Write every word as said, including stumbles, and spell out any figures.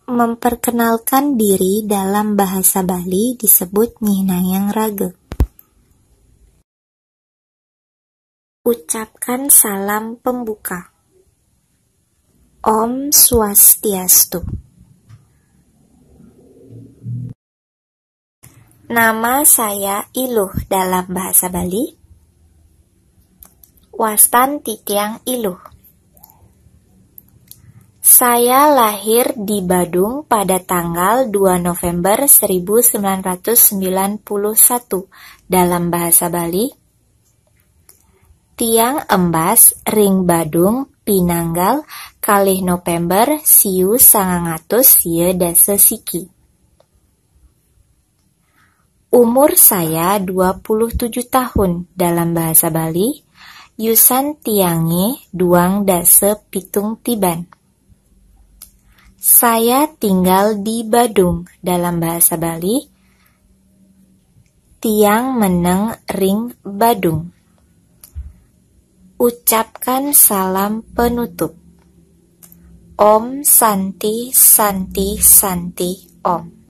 Memperkenalkan diri dalam bahasa Bali disebut nyihnayang raga. Ucapkan salam pembuka. Om Swastiastu. Nama saya Iluh dalam bahasa Bali. Wastan titiang Iluh. Saya lahir di Badung pada tanggal dua November seribu sembilan ratus sembilan puluh satu dalam bahasa Bali. Tiang embas ring Badung pinanggal kalih November siu sangang atus sia dasa siki. Umur saya dua puluh tujuh tahun dalam bahasa Bali, yusan tiange duang dasa pitung tiban. Saya tinggal di Badung dalam bahasa Bali, tiang meneng ring Badung. Ucapkan salam penutup. Om Santi, Santi, Santi, Om.